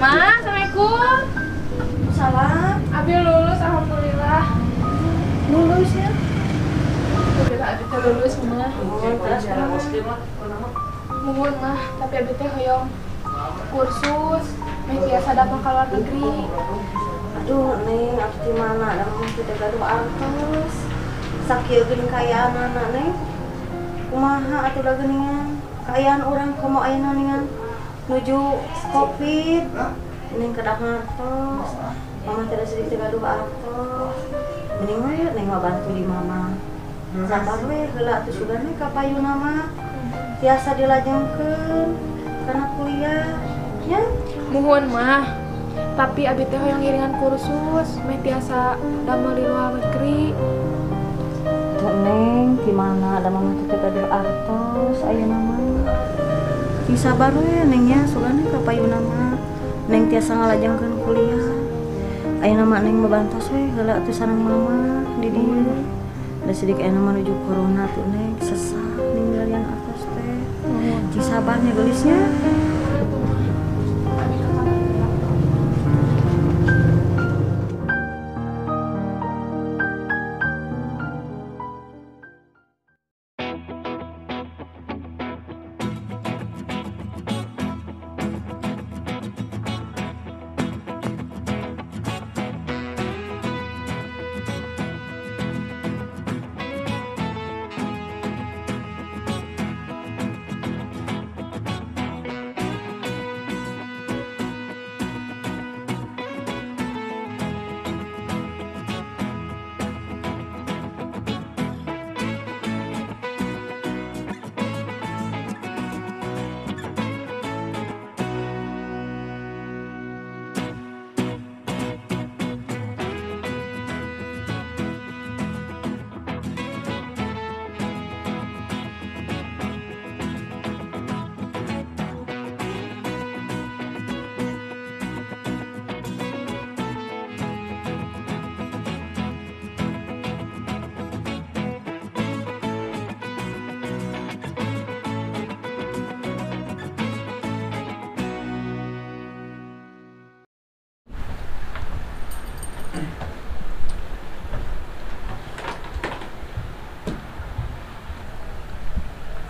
Ma, assalamualaikum. Salam. Abi lulus, alhamdulillah. Lulus ya? Alhamdulillah abi teh lulus mah. Terus Muhun mah, tapi abi teh hoyong kursus, meh tiasa damel ka luar negeri. Aduh, Neng, atuh di mana da mah teu gaduh artos. Sakieu geuning kaayaanana, Neng. Kumaha atuh da geuningan? Kaayaan urang komo ayeuna ningan nuju Covid. Neng kedah ngartos. Mama teh sedikit teu gaduh artos. Mending we Neng mah bantu di mama. Sabar we heula atuh sugan we ka payuna mah. Tiasa dilajengkeun kana kuliah nya. Muhun mah. Tapi abi teh hoyong ngiringan kursus, meh tiasa damel di luar negeri. Tuh Neng, di mana da mama teh gaduh artos ayeuna mah. Cing sabar we Neng nya, sugan we ka payuna mah. Neng tiasa ngalajengkeun kuliah. Ayeuna mah Neng mabantos we heula atuh sareng mama di dieu. Da sidik ayeuna mah nuju corona tuh Neng, sesah ninggalian artos teh. Cing sabar nya geulisnya. Abi ka kamar heula.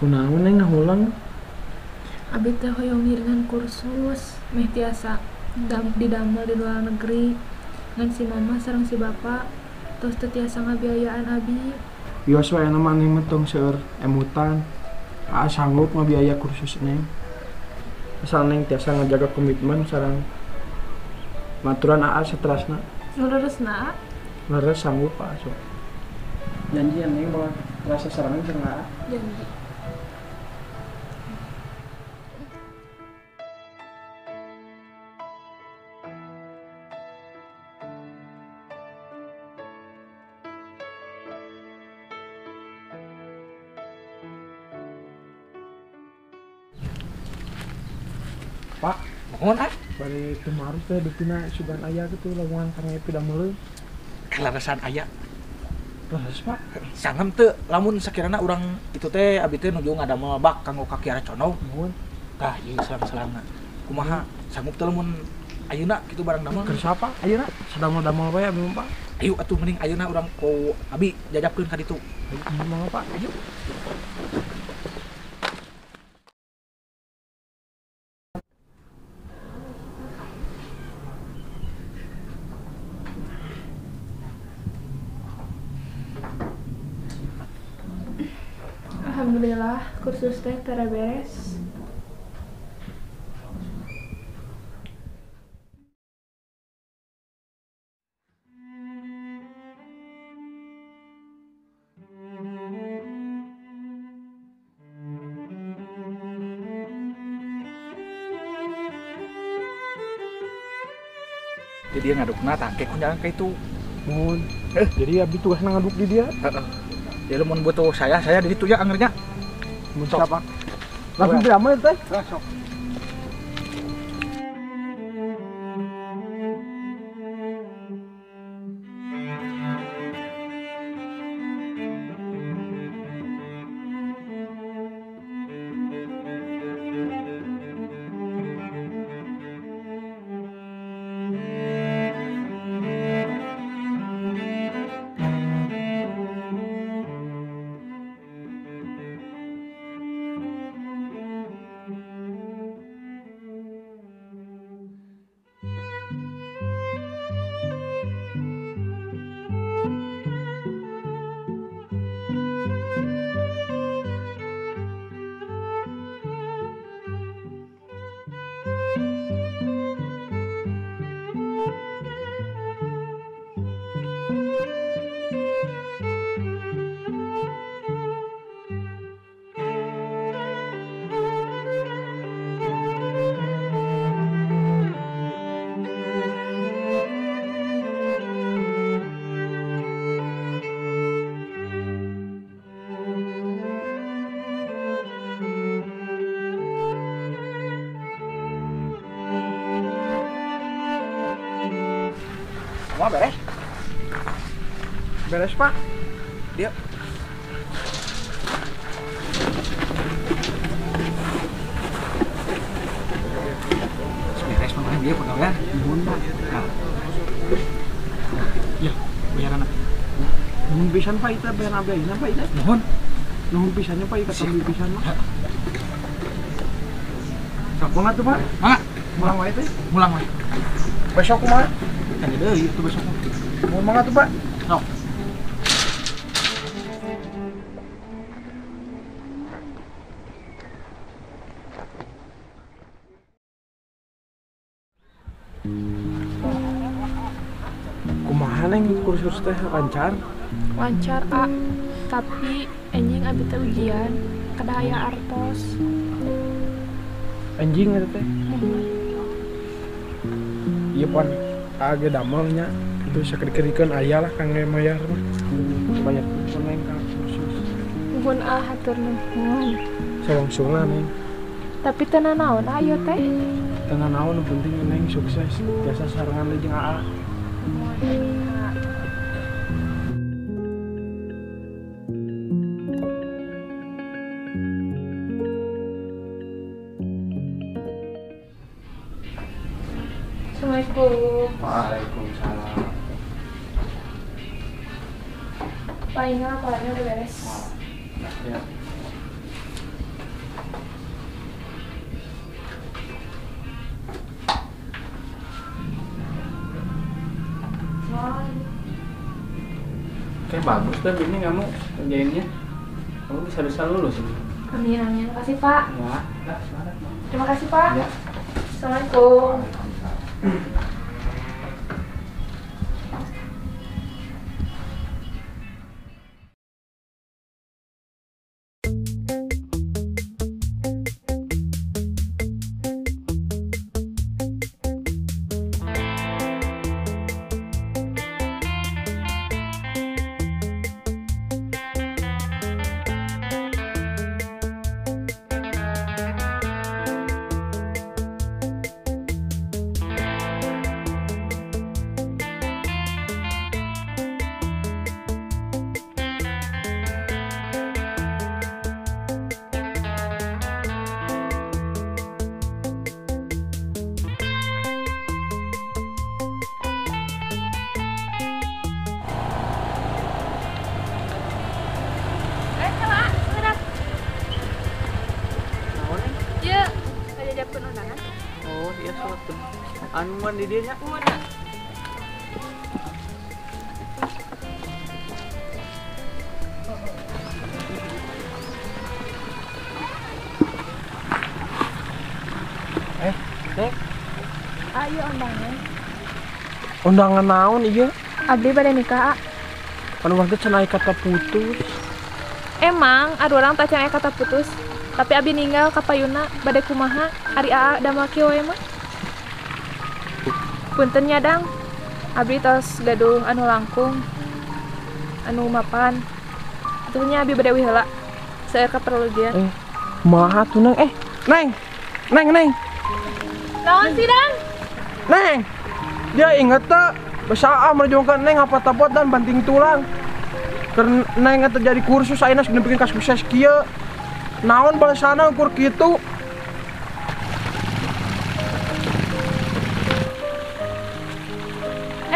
Kunaon Neng ngahulang? Abi teh hoyong ngiringan kursus, meh tiasa didamel di luar negeri. Ngan si mama sareng si bapak tos teu tiasa ngabiayaan abi. Wios we ayeuna mah Neng mah tong seueur emutan. Aa sanggup ngabiaya kursus Neng. Asal Neng tiasa ngajaga komitmen sareng maturan aa saterasna. Leresna? Leres sanggup aa sok. Janji ya Neng moal rasa sarangan sareng aa. Janji. Pak, Mohon ah. Bari tumarus teh dukuna sugan aya gitu lowongan kangge pidameleun. Kaleresan aya. Leres Pak. Sangem teu lamun sakirana urang itu teh abi teh nuju ngadamel bak kanggo ka Kiara Condong. Mohon. Tah ieu selang-selangna. Kumaha sanggup teu lamun ayeuna kitu barang damel? Keur siapa? Ayeuna sadamel-damel bae abi mah Pak. Ayo atuh mending ayeuna urang ku abi jajabkeun ka ditu. Ayo mangga Pak, ayo. Alhamdulillah, kursus teh tara beres. Jadi dia ngadukna tangke kunjangan ka itu. Mohon. Jadi abi tugasna ngaduk di dia. Heeh. Jadi lamun butuh saya di ditu ya angernya. Mun siapa? Langsung diambil teh. Heeh, sok. Wah, beres. Beres, Pak. Dia. Beres mah dia pegawaian. Nuhun, Pak. Nah. Ya, bayaran. Nuhun pisan, Pak, itu bayaran abdi ayeuna, Pak, itu. Nuhun. Nuhun pisannya, Pak, kata pisan mah. Sok banget tuh, Pak. Mangga. Mulang wae teh. Mulang wae. Besok kumaha? Kan deui itu besok. Nuhun mangga tuh, Pak. Sok. Kumaha Neng kursus teh lancar? Lancar, A. Tapi enjing abi teh ujian, kada aya artos. Anjing eta teh. Ieu pan age damel nya itu sakedik-kedikeun aya lah kangge mayar mah. Bayar pun Neng ka kursus. Nuhun A, hatur nuhun. Sawangsulna Neng. Tapi teu nanaon A ieu teh? Teu nanaon nu penting Neng sukses tiasa sarengan deui jeung AA. Assalamualaikum. Waalaikumsalam. Pak Inga, laporannya udah beres. Ya. Oke, bagus deh ini kamu kerjainnya. Kamu bisa-bisa lulus ini. Amin, amin. Terima kasih, Pak. Ya, udah, semangat. Terima kasih, Pak. Ya. Assalamualaikum. Anuan di dia nya. Neng. Ayo undangan. Undangan naon ieu? Abdi bade nikah, A. Kan urang teh cenah kata putus. Emang ada orang tak cenah kata putus, tapi abi ninggal ka payuna bade kumaha ari aa damel kieu we mah. Punten nya Dang, abdi tos gaduh anu langkung, anu mapan. Atuh nya abi bade uih heula. Seueur kaperluan. Kumaha tuh Neng? Neng. Neng, Neng. Naon sih, Dang? Neng. Dia inget teu basa aa merjuangkan Neng ngapot-apot dan banting tulang. Keur Neng eta jadi kursus ayeuna geus nepikeun ka sukses kieu. Naon balesana ukur kitu?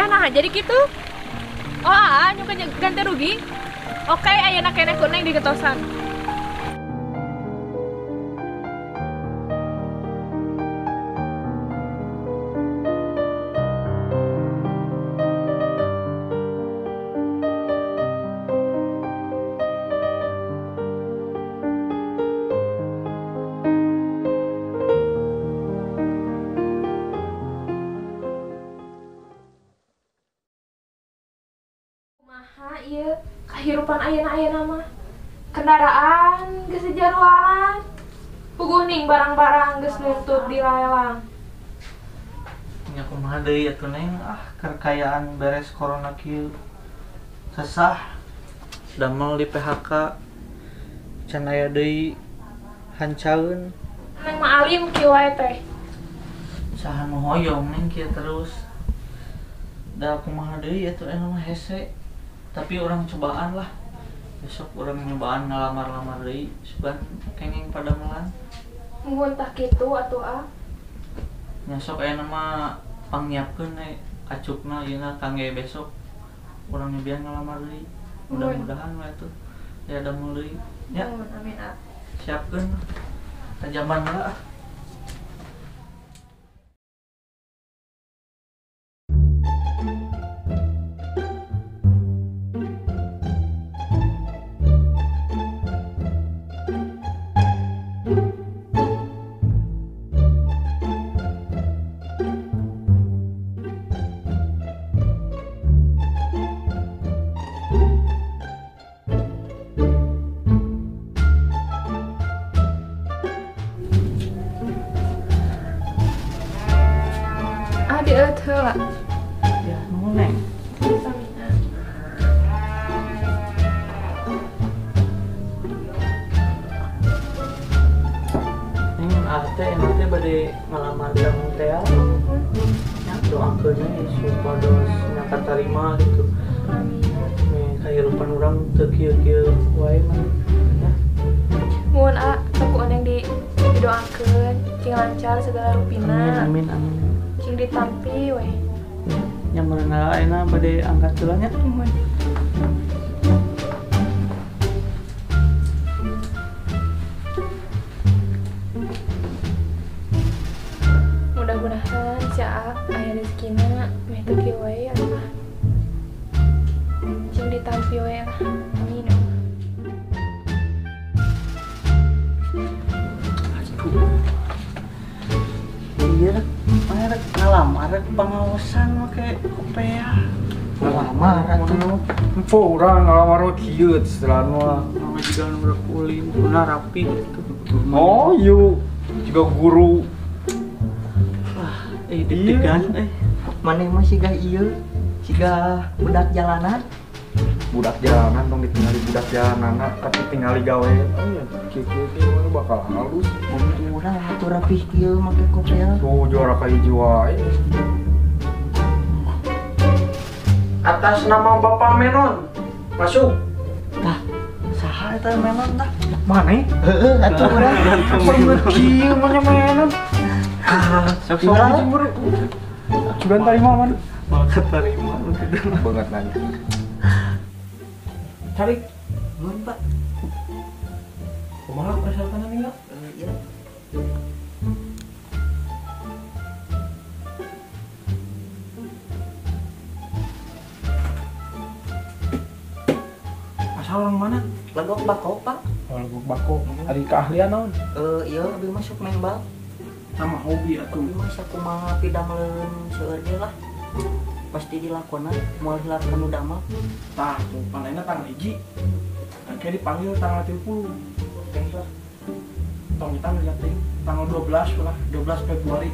Nah, jadi gitu. Oh, aa, nyuka ganti rugi. Oke, ayeuna keneh ku Neng digetosan. Iya, kehidupan ayeuna-ayeuna mah. Kendaraan geus jarualan. Puguh ning barang-barang geus nuntut dilelang. Nya kumaha deui atuh Neng, ah kekayaan beres corona kieu. Sesah damel di PHK. Can aya deui hancaeun. Neng mah alim kieu wae teh. Saha nu hoyong Neng kieu terus. Da kumaha deui atuh anu mah hese. Tapi orang cobaan lah. Besok orang nyobaan ngalamar-lamar deui sugan kenging padamelan. Mun tah kitu atuh ah. Nya sok aya mah pangnyiapkeun we kacupna ieuna kangge besok urang nyobian ngalamar deui. Mudah-mudahan we atuh aya damel deui nya. Amin ah. Siapkeun tajaman heula ah. Ya, nuhun Neng. Neng, teh enak teh bade ngalamar kamu teh. Ya, doakeun we supados nya katarima gitu. Amin. Meh kahirupan urang teu kieu-kieu wae mah. Ya. Muhun a, sok ku Neng didoakeun cing lancar segala rupina. Amin amin amin. Cing ditampi we. Nya meureun ayeuna bade angkat heula nya. Nuhun. Mudah-mudahan si Aa aya rezekina meh teu kieu wae atuh. Cing ditampi we lah. Amin ya Allah. Aduh. Iya, rek ngalamar rek pangaosan make kopeah. Ngalamar atuh. Empo urang ngalamar we kieu setelah mah. Mama juga nu rek ulin, kuna rapi gitu. Oh, yuk juga guru. Wah, deg-degan euy. Maneh mah siga ieu, siga budak jalanan. Budak jalanan tong ditinggali budak jalanan tapi tingali gawe. Oh iya, kieu-kieu teh mah bakal halus. Urang atuh rapih kieu make kopeah. Tuh juara kahiji wae. Atas nama Bapak Menon. Masuk. Tah, saha eta Menon tah? Maneh? Heeh, atuh urang. Kieu mah nya Menon. Ah, sok sok. Sugan tarima man. Moal katarima nu kitu. Banget nanya. Cari. Nuhun, Pak. Kumaha persyaratanna nih, Iya. Asal orang mana? Legok Bako, Pak. Oh, Legok Bako. Ari keahlian naon? Iya, abi mah sok main bal. Nama hobi atuh. Abi mah sakumaha pidameleun seueur ge lah. Pasti dilakonan, moal hilap kanu damel. Tah, tuh panena tanggal 1. Engke dipanggil tanggal 30. Teh lah. Tong kita ngeliat teh tanggal 12 lah, 12 Februari.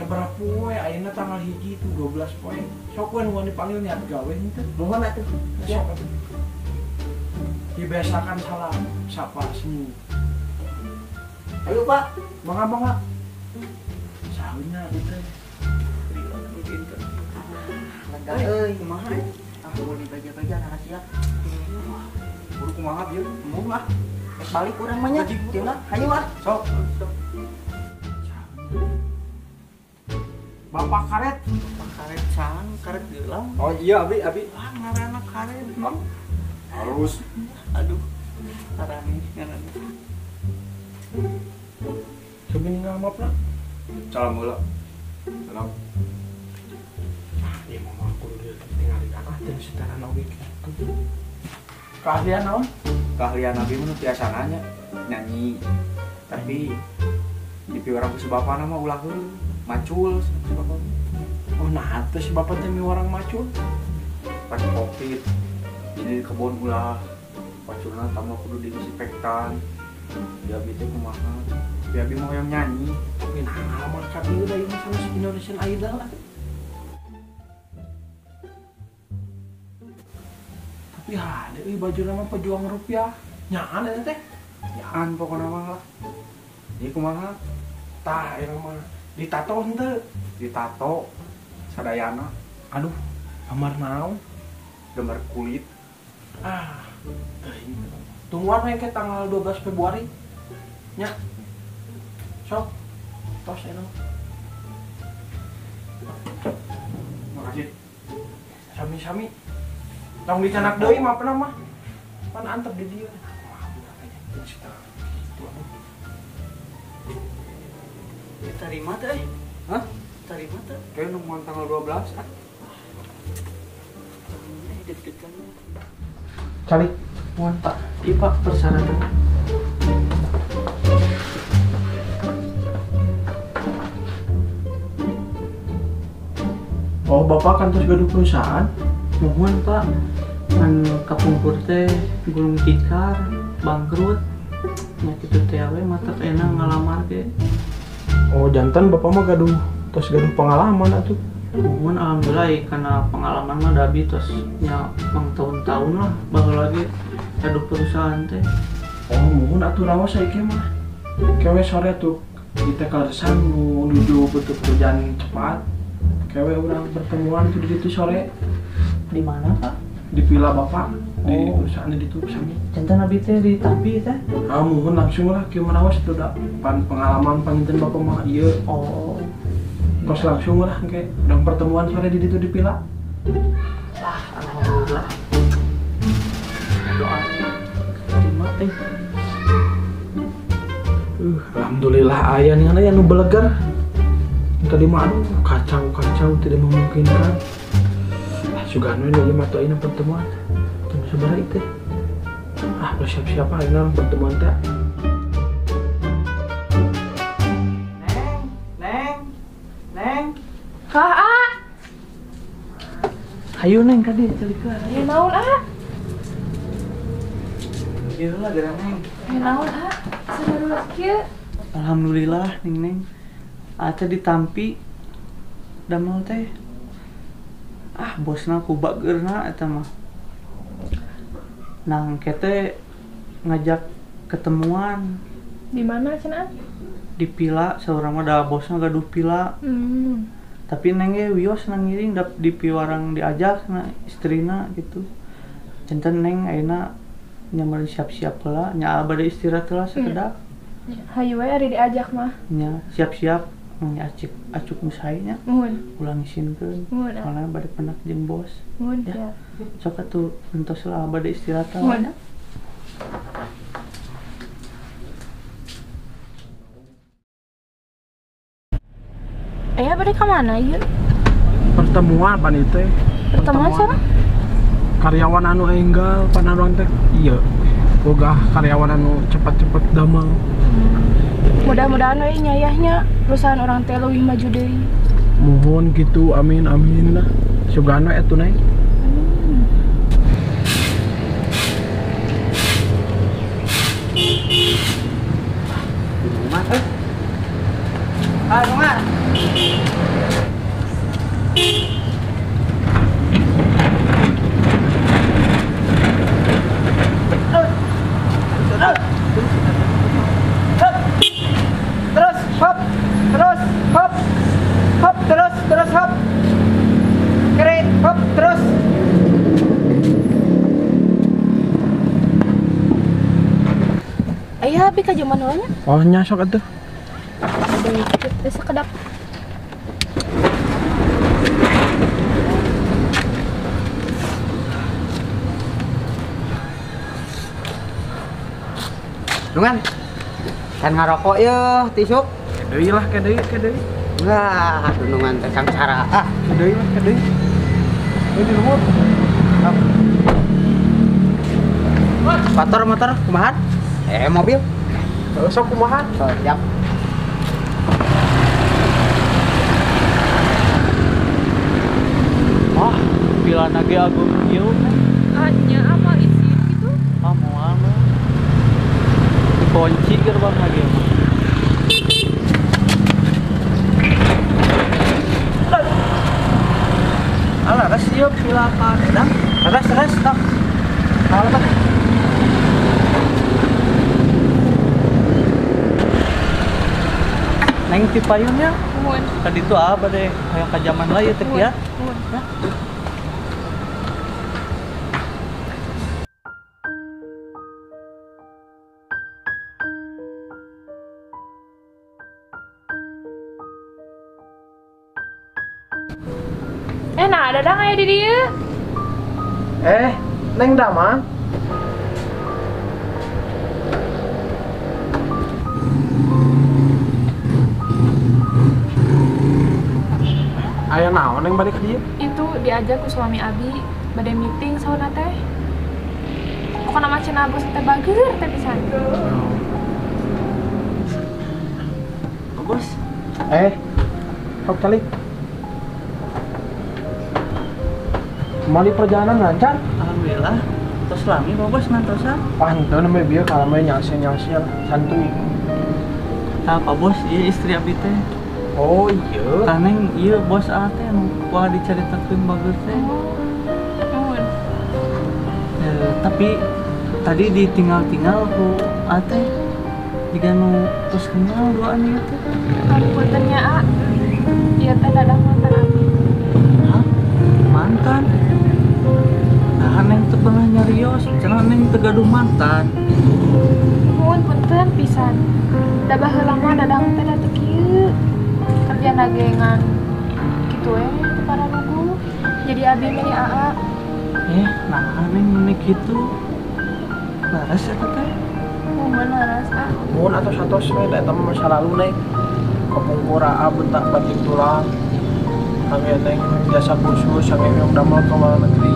Sabaraha poe ayeuna tanggal 1 itu 12 poe. Sok we nu dipanggil niat gawe henteu. Nuhun atuh. Sok atuh. Dibiasakan salam, sapa senyum. Ayo, Pak. Mangga-mangga. Sahunya itu. Lega euy, kumaha? Ah, mau dibaja-baja rahasia. Buru kumaha bieu? Embung ah. Rek balik urang mah nya. Tina, hayu ah. Sok. Sok. Bapak karet. Bapak karet sang, karet geulang. Oh iya, abi, abi. Ah, ngaranna karet, Mang. Halus. Aduh. Arani ngaranna. Coba ninggal mapna. Salam heula. Salam. Ah, ieu mah aku ditinggali ah teu sitaran oge kitu. Keahlian naon? Keahlian abi mah nu tiasa nanya, nyanyi. Tapi di piwarang ku si bapana mah ulah heula, macul si bapak. Oh, nah atuh si bapak teh miwarang macul. Pas Covid. Jadi di kebun ulah paculna tambah kudu disinfektan. Di abi teh kumaha? Di abi mau yang nyanyi. Tapi nah ngalamar ka dieu da ieu mah sama si Indonesian Idol lah. Tapi hade euy bajuna mah pejuang rupiah. Nyaan eta teh. Nyaan pokona mah lah. Ieu kumaha? Tah ieu mah ditato henteu. Ditato sadayana. Aduh, gambar naon? Gambar kulit. Ah, teuing. Tungguan we ke tanggal 12 Februari. Nya. Sok. Tos eta. Makasih. Sami-sami. Tong dicanak deui mah pernah mah. Pan antep di dieu. Kumaha budak aya si gitu aduh. Diterima teh euy. Hah? Terima teh. Kayak nungguan tanggal 12 ah. Deg-degan. Calik. Mohon Pak. Iya Pak, persyaratan. Oh, Bapak kan terus gaduh perusahaan? Mohon Pak, kan kapungkur teh gulung tikar, bangkrut. Nya kitu teh we mata enak ngalamar ge. Oh, jantan Bapak mah gaduh tos gaduh pengalaman atuh. Mohon alhamdulillah karena pengalaman mah da abi tos nya mang tahun-tahun lah baheula ge gaduh perusahaan teh. Oh, mohon atuh rawas saiki mah. Kewe sore tuh kita kaleresan nu nuju butuh pekerjaan cepat. Kewe urang pertemuan tuh di situ sore. Di mana Pak? Di villa Bapak, di perusahaan di ditu sami. Jantan abi teh di tapi teh. Ah, mohon langsung lah kieu mah rawas tuh da pan pengalaman panginten Bapak mah ieu. Oh. Tos langsung lah engke urang pertemuan sore di ditu di villa. Ah, alhamdulillah. Doa terima teh. Alhamdulillah aya nih aya nu belegar. Tadi mah aduh kacau-kacau tidak memungkinkan. Ah, sugan we nu mah atuh ayeuna pertemuan. Jam sabaraha ieu teh? Ah, bersiap-siap ayeuna pertemuan teh. Neng, Neng, Neng. Kah, ah? Hayu Neng ka dieu celikeun. Aya naon, ah? Ieu lah geura Neng. Aya naon, ah? Sabaruas kieu. Alhamdulillah Neng Neng. Ate ditampi damel teh. Ah, bosna ku bageurna eta mah. Nang kete ngajak ketemuan. Di mana cenah? Di pila, saurang mah da bosna gaduh pila. Tapi neng ge wios nang ngiring dap di piwarang diajak na istrina gitu. Janten neng ayeuna nya meureun siap-siap heula, nya bade istirahat heula sakedak. Hayu we ari diajak mah. Nya siap-siap nya acik acuk nu sae nya. Muhun. Ulah ngisinkeun. Muhun. Soalna bade penak jeung bos. Muhun. Ya. Sok atuh entos lah bade istirahat heula. Muhun. Aya bade ka mana ieu? Pertemuan pan ieu teh. Pertemuan sareng? Karyawan anu enggal pan urang teh. Iya. Boga karyawan anu cepet-cepet damel. Mudah-mudahan we nyayahnya perusahaan orang teh leuwih maju deui. Mohon gitu, amin amin lah. Sugan we atuh Neng. Amin. Rumah eh. Ah, rumah. Terus hop, terus hop, hop terus, terus hop, kiri hop terus. Ayah, abi ka jaman heula nya? Oh nya sok atuh. Aduh, sakedap. Dungan, kan ngarokok yeuh tisuk. Kedeui lah, kedeui, kedeui. Wah, dunungan teh sangsara. Ah, kedeui lah, kedeui. Ini di luhur. Motor, motor, kumaha? Mobil. Sok kumaha? Siap. Wah, pilana ge agung ieu teh. Ah, nya apa isi gitu? Ah, moal mah. Dikunci gerbang lagi mah. Alah, res ieu pila ka edang. Res, res, tok. Kalau apa? Neng ti payun nya. Nuhun. Ka ditu ah bade hoyong ka jaman lah ieu teh ya. Nuhun. Ya. Nah, Dadang aya di dieu. Neng Dama. Aya naon neng balik ka dieu? Itu diajak ku suami abi bade meeting sauna teh. Pokona mah cenah bos teh bager teh pisan. Oh, bos. Sok calik. Kembali perjalanan lancar? Alhamdulillah. Tos lami Pak Bos nantosan. Wah, henteu nembe bieu kalame nyalse-nyalse santuy. Tah Pak Bos, ieu istri abi teh. Oh iya. Tah Neng, ieu bos A teh anu wah dicaritakeun bager teh. Nuhun. Tapi tadi ditinggal-tinggal ku A teh. Jiga nu tos kenal duaan ieu teh. Punten nya A. Ieu teh Dadang mantan abi. Hah? Mantan? Nah, Neng teu pernah nyarios, cenah Neng teu gaduh mantan. Nuhun punten pisan. Da baheula mah Dadang teh da teu kieu. Kerja nagengan kitu we teu pararuguh. Jadi abi milih AA. Nah Neng meni kitu. Laras eta teh? Nuhun laras ah. Nuhun atos-atos we da eta mah masa lalu Neng. Kapungkur AA bentak banting tulang. Kami Neng jasa khusus kami yang damel ke luar negeri.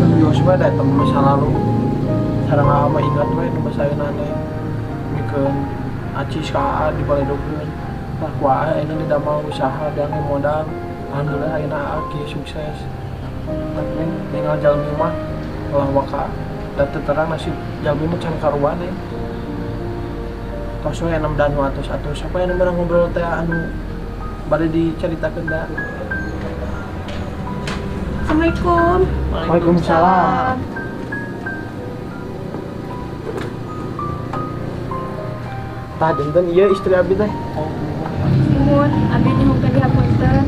Kan bios we da eta mah masa lalu. Sareng AA mah ingat we nu basaeuna Neng. Mikeun acis ka AA dibaledokeun. Tah ku AA ayeuna didamel usaha dange modal. Alhamdulillah ayeuna AA kieu sukses. Neng ninggal jalmi mah ulah waka da teu terang nasib jalmi mah can karuan Neng. Tos we enam danu atos-atos apa anu barang ngobrol teh anu bade dicaritakeun da. Assalamualaikum. Waalaikumsalam. Tah dinten ieu istri abi teh. Nuhun, abi nyuhunkeun dihapunten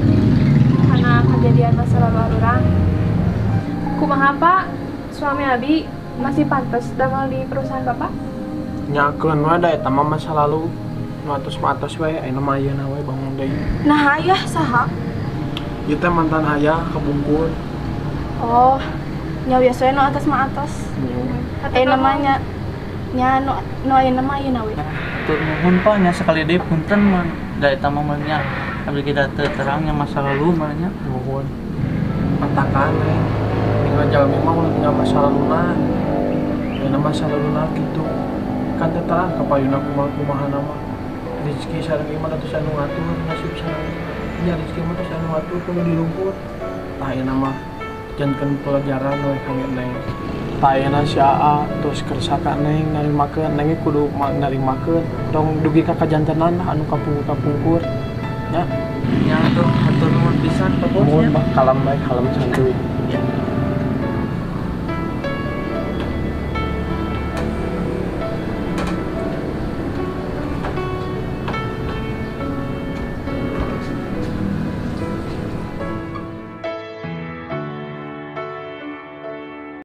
kana kejadian masa lalu arurang. Kumaha Pak? Suami abi masih pantes damel di perusahaan Bapak? Nyakeun we da eta mah masa lalu. Nu atos mah atos we, ayeuna mah ayeuna we bangun deui. Nah, ayah saha? Ieu teh mantan ayah kabungkur. Oh, nya biasa we nu atos mah atos. Ayeuna mah nya nya nu ayeuna mah ayeuna we. Hatur nuhun Pak nya sekali deui punten mun da eta mah mun nya abdi ge da teu terangnya masa lalu mah nya. Nuhun. Matakan we. Tinggal jalmi mah ulah tinggal masa laluna. Ayeuna masa laluna kitu. Kan teu terang kapayuna kumaha kumahana mah. Rezeki sareng ieu mah tos anu ngatur nasib sareng nya rezeki mah tos anu ngatur kudu dilumpur. Tah ayeuna mah jantenkeun pelajaran we kangge Neng. Tah ayeuna si AA tos kersa ka Neng narimakeun, Neng ge kudu narimakeun tong dugi ka kajantenan lah anu kapungkur-kapungkur nya. Nya atuh hatur nuhun pisan Pak Bos Nuhun nya. Pak, kalem bae kalem santuy.